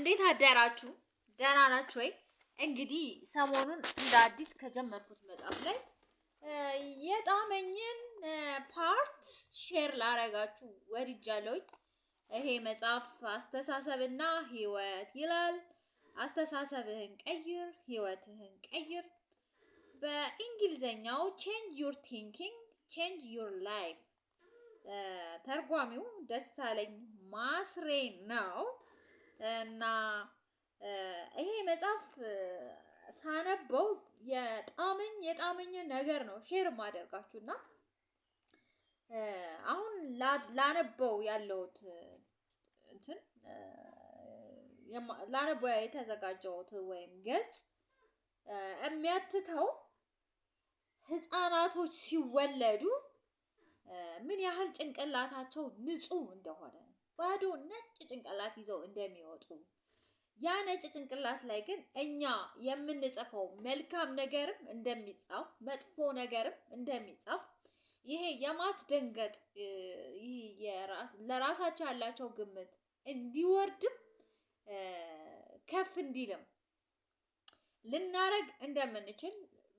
እንዴት አደራችሁ? ደህና ናችሁ ወይ? እንግዲህ ሰሞኑን እንደ አዲስ ከጀመርኩት መጽሐፍ ላይ የጣመኝን part share ላረጋችሁ ወድጃለሁኝ። ይሄ መጽሐፍ አስተሳሰብና ህይወት ይላል። አስተሳሰብህን ቀይር፣ ህይወትህን ቀይር። በእንግሊዘኛው "Change your thinking, change your life"። ተርጓሚው ደሳለኝ ማስሬ ነው። እና ይሄ መጽሐፍ ሳነበው የጣመኝን ነገር ነው share ማደርጋችሁ። እና አሁን ላነበው ያለሁት እንትን፣ ላነበው የተዘጋጀሁት ወይም ገጽ የሚያትተው ህፃናቶች ሲወለዱ ምን ያህል ጭንቅላታቸው ንጹህ እንደሆነ፣ ባዶ ነጭ ጭንቅላት ይዘው እንደሚወጡ፣ ያ ነጭ ጭንቅላት ላይ ግን እኛ የምንጽፈው መልካም ነገርም እንደሚጻፍ መጥፎ ነገርም እንደሚጻፍ፣ ይሄ የማስደንገጥ፣ ይሄ ለራሳቸው ያላቸው ግምት እንዲወርድም ከፍ እንዲልም ልናረግ እንደምንችል፣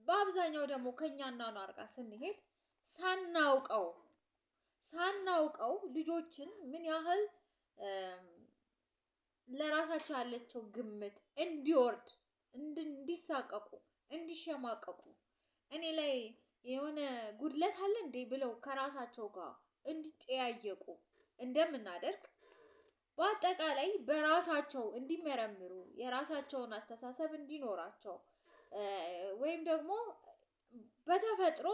በአብዛኛው ደግሞ ከኛ አኗኗር ጋር ስንሄድ ሳናውቀው ልጆችን ምን ያህል ለራሳቸው ያላቸው ግምት እንዲወርድ፣ እንዲሳቀቁ፣ እንዲሸማቀቁ፣ እኔ ላይ የሆነ ጉድለት አለ እንዴ ብለው ከራሳቸው ጋር እንዲጠያየቁ እንደምናደርግ፣ በአጠቃላይ በራሳቸው እንዲመረምሩ፣ የራሳቸውን አስተሳሰብ እንዲኖራቸው ወይም ደግሞ በተፈጥሮ፣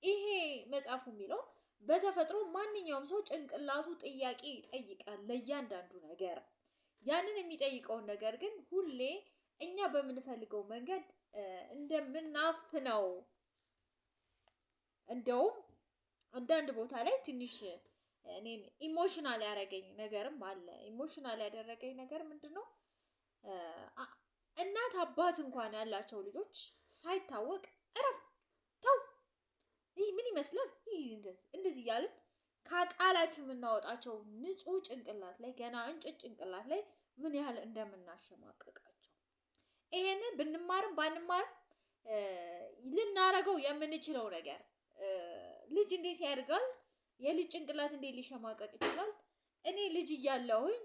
ይሄ መጽሐፉ የሚለው በተፈጥሮ ማንኛውም ሰው ጭንቅላቱ ጥያቄ ይጠይቃል ለእያንዳንዱ ነገር። ያንን የሚጠይቀውን ነገር ግን ሁሌ እኛ በምንፈልገው መንገድ እንደምናፍነው። እንደውም አንዳንድ ቦታ ላይ ትንሽ እኔን emotional ያደረገኝ ነገርም አለ። Emotional ያደረገኝ ነገር ምንድነው? እናት አባት እንኳን ያላቸው ልጆች ሳይታወቅ እረፍ፣ ተው፣ ይህ ምን ይመስላል፣ ይህ እንደዚህ እያልን ከቃላችን የምናወጣቸው ንጹህ ጭንቅላት ላይ፣ ገና እንጭጭ ጭንቅላት ላይ ምን ያህል እንደምናሸማቅቃቸው፣ ይሄንን ብንማርም ባንማርም ልናረገው የምንችለው ነገር፣ ልጅ እንዴት ያድጋል? የልጅ ጭንቅላት እንዴት ሊሸማቀቅ ይችላል? እኔ ልጅ እያለሁኝ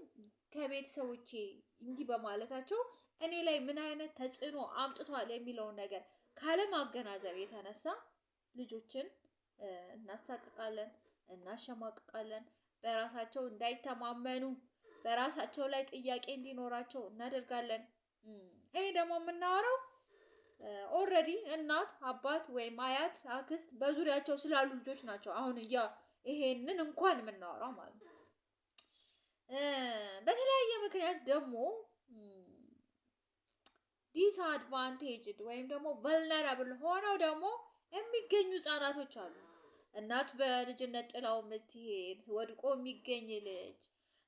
ከቤተሰቦቼ እንዲህ በማለታቸው እኔ ላይ ምን አይነት ተጽዕኖ አምጥቷል የሚለውን ነገር ካለማገናዘብ የተነሳ ልጆችን እናሳቅቃለን፣ እናሸማቅቃለን፣ በራሳቸው እንዳይተማመኑ፣ በራሳቸው ላይ ጥያቄ እንዲኖራቸው እናደርጋለን። ይሄ ደግሞ የምናወራው already እናት፣ አባት ወይም አያት፣ አክስት በዙሪያቸው ስላሉ ልጆች ናቸው። አሁን ይሄንን እንኳን የምናወራው ማለት ነው። በተለያየ ምክንያት ደግሞ disadvantaged ወይም ደግሞ vulnerable ሆነው ደግሞ የሚገኙ ህጻናቶች አሉ። እናት በልጅነት ጥላው የምትሄድ፣ ወድቆ የሚገኝ ልጅ፣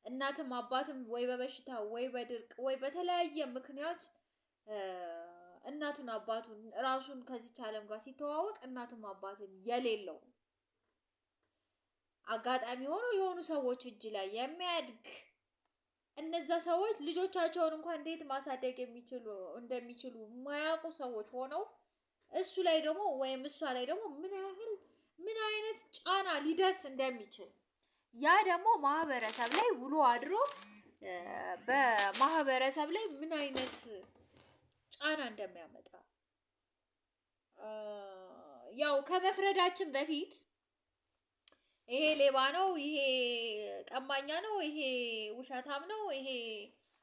እናትም አባትም ወይ በበሽታ ወይ በድርቅ ወይ በተለያየ ምክንያት እናቱን አባቱን ራሱን ከዚች ዓለም ጋር ሲተዋወቅ እናትም አባትም የሌለው፣ አጋጣሚ ሆኖ የሆኑ ሰዎች እጅ ላይ የሚያድግ፣ እነዛ ሰዎች ልጆቻቸውን እንኳን እንዴት ማሳደግ እንደሚችሉ የማያውቁ ሰዎች ሆነው እሱ ላይ ደግሞ ወይም እሷ ላይ ደግሞ ምን ያህል ምን አይነት ጫና ሊደርስ እንደሚችል፣ ያ ደግሞ ማህበረሰብ ላይ ውሎ አድሮ በማህበረሰብ ላይ ምን አይነት ጫና እንደሚያመጣ፣ ያው ከመፍረዳችን በፊት ይሄ ሌባ ነው፣ ይሄ ቀማኛ ነው፣ ይሄ ውሸታም ነው፣ ይሄ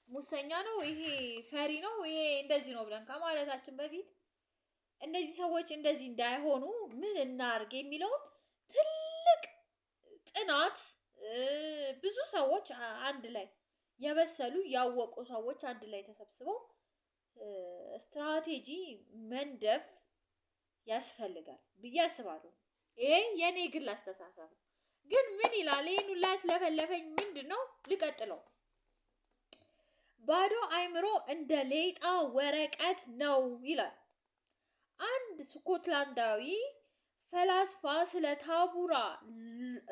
ሙሰኛ ነው፣ ይሄ ፈሪ ነው፣ ይሄ እንደዚህ ነው ብለን ከማለታችን በፊት እነዚህ ሰዎች እንደዚህ እንዳይሆኑ ምን እናርግ የሚለውን ትልቅ ጥናት፣ ብዙ ሰዎች አንድ ላይ፣ የበሰሉ ያወቁ ሰዎች አንድ ላይ ተሰብስበው ስትራቴጂ መንደፍ ያስፈልጋል ብዬ አስባለሁ። ይሄ የኔ ግል አስተሳሰብ ነው። ግን ምን ይላል? ይሄን ሁላ ያስለፈለፈኝ ምንድነው? ልቀጥለው። ባዶ አይምሮ እንደ ሌጣ ወረቀት ነው ይላል። አንድ ስኮትላንዳዊ ፈላስፋ ስለ tabula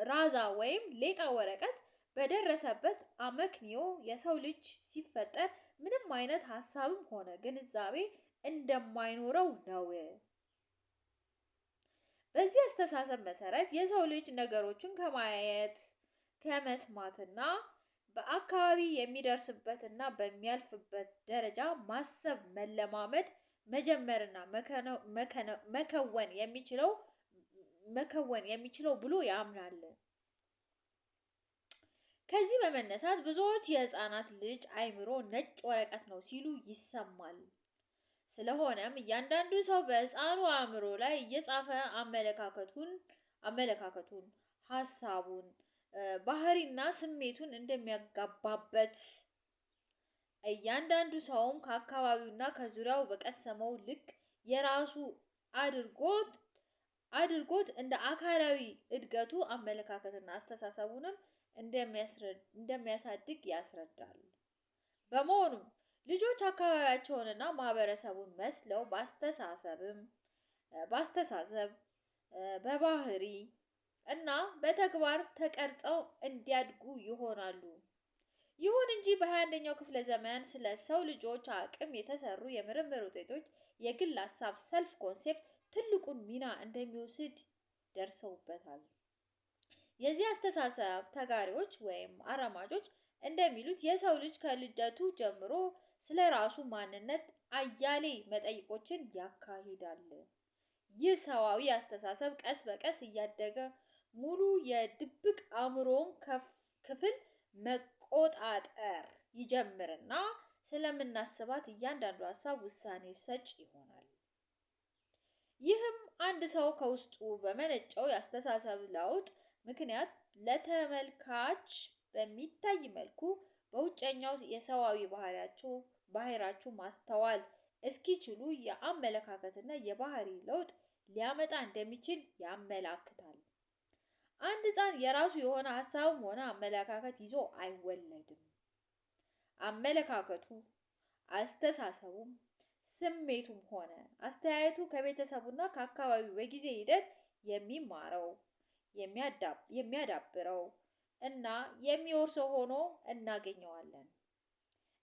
rasa ወይም ሌጣ ወረቀት በደረሰበት አመክንዮ የሰው ልጅ ሲፈጠር ምንም አይነት ሀሳብም ሆነ ግንዛቤ እንደማይኖረው ነው። በዚህ አስተሳሰብ መሰረት የሰው ልጅ ነገሮችን ከማየት፣ ከመስማትና በአካባቢ የሚደርስበትና በሚያልፍበት ደረጃ ማሰብ መለማመድ መጀመርና መከወን የሚችለው ብሎ ያምናል። ከዚህ በመነሳት ብዙዎች የህፃናት ልጅ አይምሮ ነጭ ወረቀት ነው ሲሉ ይሰማል። ስለሆነም እያንዳንዱ ሰው በህፃኑ አእምሮ ላይ እየጻፈ አመለካከቱን፣ ሀሳቡን፣ ባህሪና ስሜቱን እንደሚያጋባበት፣ እያንዳንዱ ሰውም ከአካባቢውና ከዙሪያው በቀሰመው ልክ የራሱ አድርጎት እንደ አካላዊ እድገቱ አመለካከትና አስተሳሰቡንም እንደሚያሳድግ ያስረዳል። በመሆኑም ልጆች አካባቢያቸውንና ማህበረሰቡን መስለው በአስተሳሰብ፣ በባህሪ እና በተግባር ተቀርጸው እንዲያድጉ ይሆናሉ። ይሁን እንጂ በ21ኛው ክፍለ ዘመን ስለ ሰው ልጆች አቅም የተሰሩ የምርምር ውጤቶች የግል ሀሳብ self concept ትልቁን ሚና እንደሚወስድ ደርሰውበታል። የዚህ አስተሳሰብ ተጋሪዎች ወይም አራማጆች እንደሚሉት የሰው ልጅ ከልደቱ ጀምሮ ስለ ራሱ ማንነት አያሌ መጠይቆችን ያካሂዳል። ይህ ሰዋዊ አስተሳሰብ ቀስ በቀስ እያደገ ሙሉ የድብቅ አእምሮውን ክፍል መቆጣጠር ይጀምርና ስለምናስባት እያንዳንዱ ሀሳብ ውሳኔ ሰጭ ይሆናል። ይህም አንድ ሰው ከውስጡ በመነጨው የአስተሳሰብ ለውጥ ምክንያት ለተመልካች በሚታይ መልኩ በውጨኛው የሰዋዊ ባህሪያቸው ማስተዋል እስኪችሉ የአመለካከትና የባህሪ ለውጥ ሊያመጣ እንደሚችል ያመላክታል። አንድ ህፃን የራሱ የሆነ ሀሳብም ሆነ አመለካከት ይዞ አይወለድም። አመለካከቱ፣ አስተሳሰቡም፣ ስሜቱም ሆነ አስተያየቱ ከቤተሰቡና ከአካባቢው በጊዜ ሂደት የሚማረው፣ የሚያዳብረው እና የሚወርሰው ሆኖ እናገኘዋለን።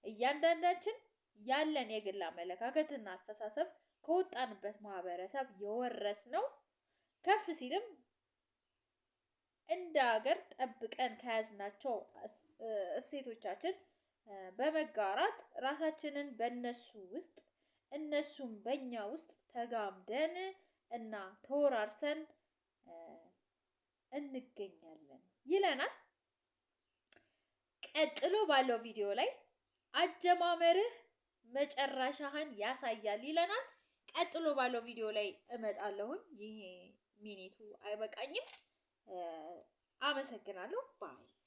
እያንዳንዳችን ያለን የግል አመለካከትና አስተሳሰብ ከወጣንበት ማህበረሰብ የወረስነው፣ ከፍ ሲልም እንደ ሀገር ጠብቀን ከያዝናቸው እሴቶቻችን በመጋራት ራሳችንን በእነሱ ውስጥ እነሱም በእኛ ውስጥ ተጋምደን እና ተወራርሰን እንገኛለን ይለናል። ቀጥሎ ባለው ቪዲዮ ላይ አጀማመርህ መጨረሻህን ያሳያል ይለናል። ቀጥሎ ባለው ቪዲዮ ላይ እመጣለሁኝ። ይሄ minute ኡ አይበቃኝም። አመሰግናለሁ። Bye።